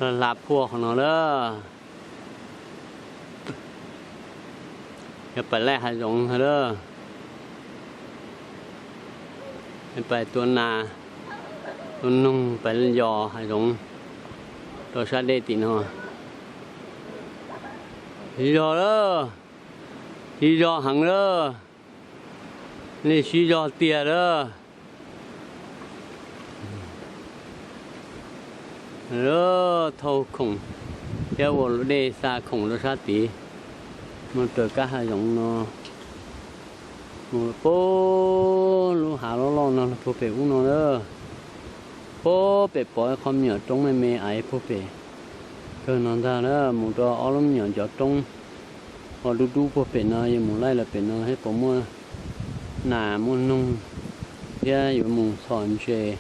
Hla phuaj qhov no lawm. Yog pais laij hav zoov ntag lawm. Pais tua nas, tua noog, pais yos hav zoov rau sab dej tim no. Sib zog lawm, sib zog heev lawm, nej sib zog tiag lawm. Thauj khoom thiab ua dej xa khoom rau sab tid, mus raws kab hav zoov no, mus puag lub hav loj loj no puag pem ub no na. Puag pem pom qhov me nyuam roob me me aiv puag pem kawg no ntag na, mus rau ob lub me nyuam ncov roob uas dub dub puag pem no, yuav mus laij los pem no thiab puas muaj nas muaj noog thiab yuav mus txhom ntses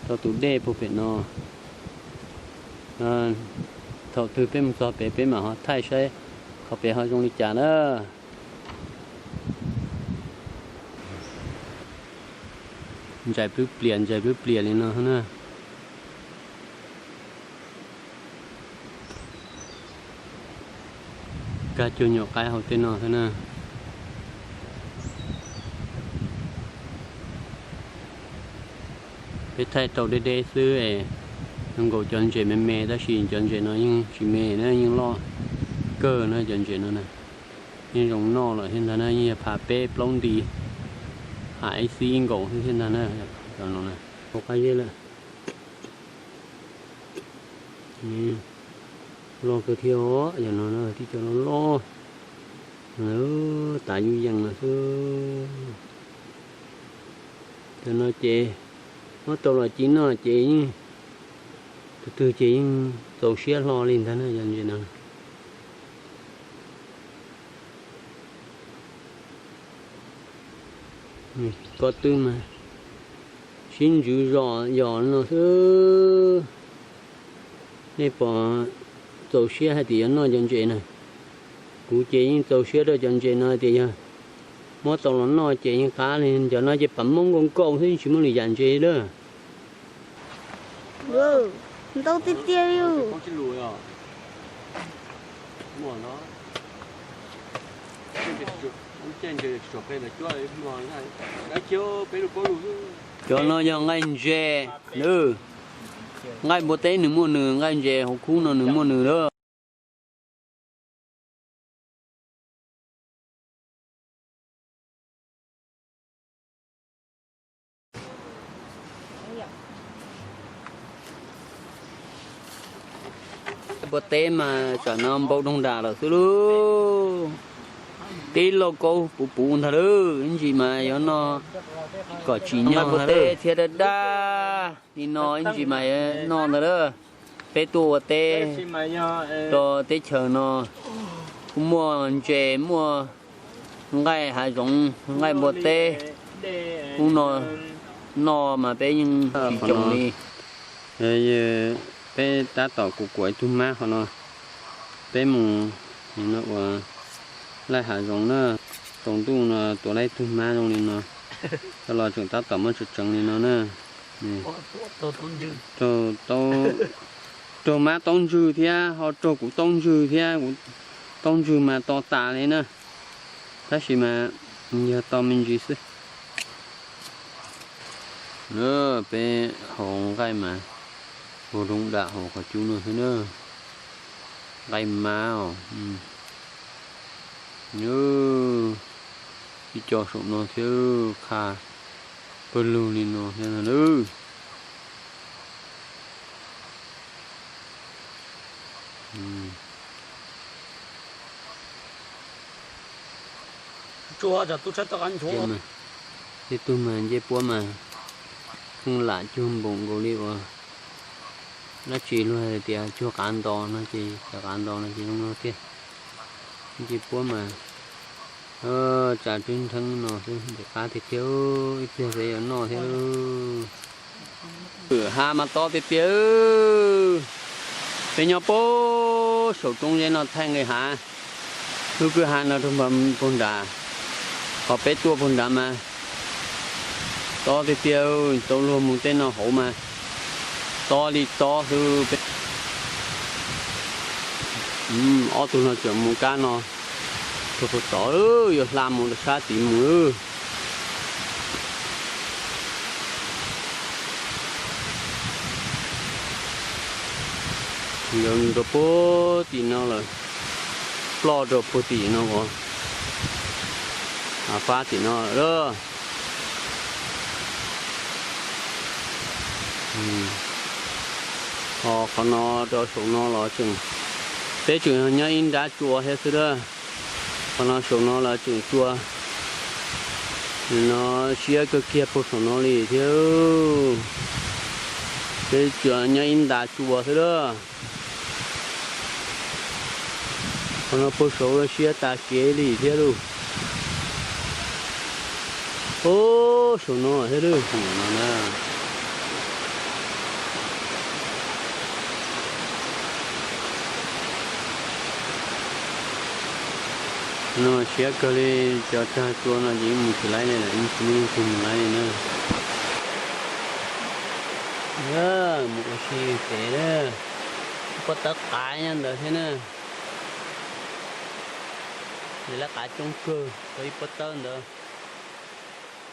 rau tus dej puag pem no. Thaum twg peb mus txog pem peb mam ho thaij saib qhov pem ho zoo li cas na. Ntsais plwb plias, ntsais plwb plias li no na. Kab cuag nyuam qaib hauv tej no xwb na. Peb thaij rau deb deb xwb es zoo nkaus cov ntses me me, tab sis cov ntses no yeej tsis me na, yeej loj kawg na cov ntses no na. Yeej zoo noj lawm thiab ntag na, yeej yog phav peb plaub nti, phav ib xib nkaus xwb thiab ntag na. Cov no na, hauv qab zeb lawm. Loj kawg thiab os, yog no na, tib co loj loj, tav yub yees no xwb. Cov no ces muab tau los ci noj ces yeej, tus twg ces yeej txaus siab hlo li ntag na, yog ntses no. Ko tw mas sib ntswv zos yos no xwb. Nej pom txaus siab hais tias yuav noj cov ntses na. Kuv ces yeej txaus siab rau cov ntses no tias yog muab tau los noj ces yeej qab li. Cov no ces pam moob nkaus nkaus xwb, yeej tsis muaj lwm yam ntses lawm. Ntau tiag tiag li. Cov no yog nqaij ntses, nqaij npua teb nws muaj nws, nqaij ntses hauv khub no nws muaj nws lawm. Npua teb mas tsam no npau doog dam lawm xwb lauj. Tib lauj kaub puv puv ntag lauj, ib ntsis mas yuav noj kom tsim nyog npua teb thiab dab dab li no ib ntsis mas yuav noj ntag lauj. Peb tuaj ua teb rau teb chaws no kuj muaj ntses, muaj nqaij hav zoov, nqaij npua teb, ub no noj mas peb yeej tsis coom li. Peb tab tom kuv kuam ib tug mab qhov no, peb mus ua laij hav zoov na, tsaus ntuj no tua laij ib tug mab zoo li no, coj los tseem tab tom muab tseev tseev li no na. Raug mab taub ntswg thiab ho raug kuv taub ntswg thiab, kuv taub ntswg mas to tas li na, tab sis mas yog to me ntsis xwb. Peb haus nqaij mas ua zoo dam hauv qhov cub no xwb na. Nqaij mab os. Ib co saum no thiab, qha pawg lug li no thiab na. Tej tug mas ncej puab mas pheej lam cuag npaum nkaus li uas dab tsi luag hais tias cuag qav ntos no ces cov qav ntos no ces zoo no tiag. Ncej puab mas tsam twb ntheeb no xwb ces qab tiag tiag, ib pliag xwb yuav noj thiab. Kwj ha mas to tiag tiag. Peb nyob puag saum roob zeb no thaij nqis hav, lub kwj ha no rau puag nrad, qhov peb tuaj puag nrad mas to tiag tiag, tau luag mus tej no hauv mas Tob li tob xwb. Ob tug no tseem mus kab no rau puag tod, yuav hla mus rau sab tid mus lawm. Nkawd mus rau puag tim no lawm, ploj rau puag tim no, av fab tim no lawm. Ho qhov no rau saum no los tseem, peb tseem nyob ib nrab tsua thiab xwb lawm. Qhov no saum no los tseem tsua, no siab kawg kiag puag saum no li thiab. Peb tseem nyob ib nrab tsua xwb lawm. Qhov no puag saud siab tas kev li thiab lauj. Ub, saum no thiab lawm, saum no na. No siab kawg li, cov tsag tsua no ces yeej mus tsis laib li lawm, yeej tsis muaj leej twg mus laib li na. Mus ua si pem na, ib pob tawb qav nyob ntawd thiab na. Yog lawv qav coob kawg tau ib pob tawb ntawd,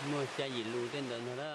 muaj xya yim lus tej ntawd ntag na.